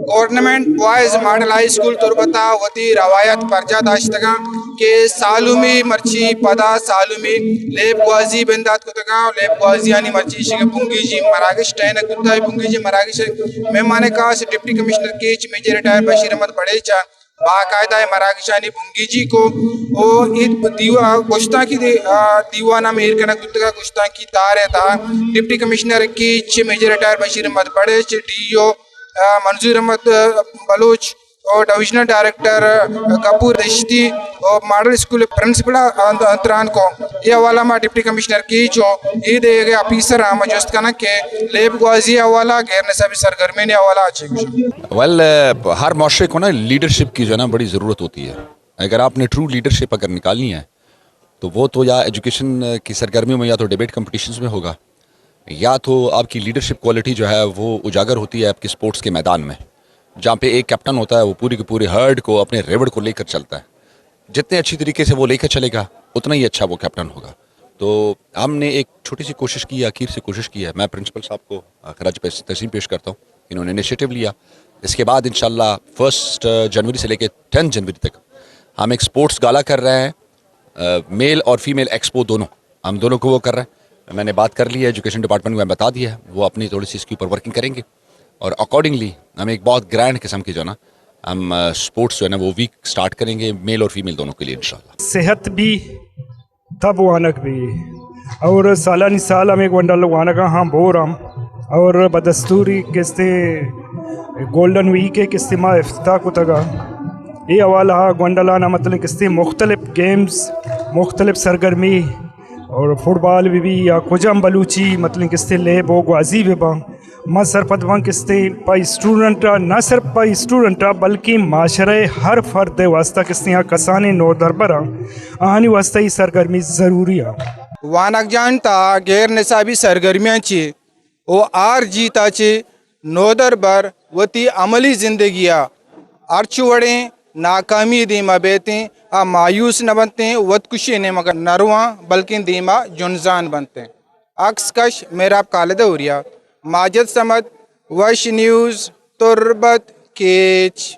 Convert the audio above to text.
Government boys model high school تربت ءَ وتی روایت برجاہ داشتگاں کہ سالونی مرچی پدا سالونی لیب گوازی بندات کتگاں، لیب گوازیانی مرچی شنگ بنگیجی مراگش ٹہینگ بوتگ۔ بنگیجی مراگش مہمان خاص deputy commissioner Kech major retire Bashir Ahmed Barech ءَ باقاعدہ مراگشانی بنگیجی کو او اے دیوا گشتانکی دی-، آ، دیوان ہم ایر کنگ بوتگ۔ گشتانکی تار ءِ تہا deputy commissioner Kech major retire Bashir Ahmed Barech, D O, آ، منظور احمد بلوچ او ڈویژنل ڈائریکٹر کپور دشتی او ماڈل اسکول پرنسپل ءَ تران کو۔ اے حوالہ ما ڈپٹی کمشنر کیچ او اے دیگے آفیسر ہم جست کناں کہ لیب گوازی حوالہ، غیر نصابی سرگرمیانی حوالہ چے گوشاں۔ ویل، ہر معاشرے کو نا لیڈرشپ کی جو ہے نا بڑی ضرورت ہوتی ہے۔ اگر آپ نے ٹرو لیڈرشپ اگر نکالنی ہے تو وہ تو یا ایجوکیشن کی سرگرمیوں میں یا تو ڈیبیٹ کمپٹیشنز میں ہوگا، یا تو آپ کی لیڈرشپ کوالٹی جو ہے وہ اجاگر ہوتی ہے آپ کے اسپورٹس کے میدان میں، جہاں پہ ایک کیپٹن ہوتا ہے، وہ پوری کی پوری ہرڈ کو، اپنے ریوڑ کو لے کر چلتا ہے۔ جتنے اچھی طریقے سے وہ لے کر چلے گا، اتنا ہی اچھا وہ کیپٹن ہوگا۔ تو ہم نے ایک چھوٹی سی کوشش کی ہے، آخر سے کوشش کی ہے۔ میں پرنسپل صاحب کو خراج پیش، تحسین پیش کرتا ہوں، انہوں نے انیشیٹو لیا۔ اس کے بعد انشاءاللہ فرسٹ جنوری سے لے کے ٹین جنوری تک ہم ایک اسپورٹس گالا کر رہے ہیں، میل اور فیمیل ایکسپو دونوں، ہم دونوں کو وہ کر رہے ہیں۔ میں نے بات کر لی ہے ایجوکیشن ڈپارٹمنٹ کو، میں بتا دیا ہے، وہ اپنی تھوڑی سی اس کے اوپر ورکنگ کریں گے اور اکارڈنگلی ہم ایک بہت گرینڈ قسم کی جو ہے نا، ہم اسپورٹس جو ہے نا وہ ویک اسٹارٹ کریں گے میل اور فیمیل دونوں کے لیے انشاءاللہ۔ صحت بھی تب وانگ بھی اور سالانی سال ہمیں گونڈل وانگا ہاں بور ہم اور بدستوری کستے گولڈن ویک ہے کستے ما افتتاح کتگا۔ اے حوالہ گونڈلانا مطلب کستے مختلف گیمز، مختلف سرگرمی اور فٹ بال بھی بھی یا کجام بلوچی مطلب کستے لیب و گوازی بھی باں۔ ما سرپد باں کستے پہ اسٹوڈنٹ ءَ، نہ صرف پہ اسٹوڈنٹ ءَ بلکہ معاشرہ ءِ ہر فرد ءِ واسطہ کستے آ کسانیں نودربر آں، آہانی واسطہ اے سرگرمی ضروری آں۔ وانگجاہانی تہا غیر نصابی سرگرمیاں چہ و ہار جیت ءَ چہ نودربر وتی عملی زندگی ءَ ہرچ وڑیں ناکامی ءِ دیما بیتیں، آ مایوس نہ بنتیں، وتکشی ءِ نیمگ ءَ نہ رواں بلکیں دیما جنزان بنتیں۔ عکس کش مہراب خالد ءُ اوریا، ماجد صمد، وش نیوز، تربت، کیچ۔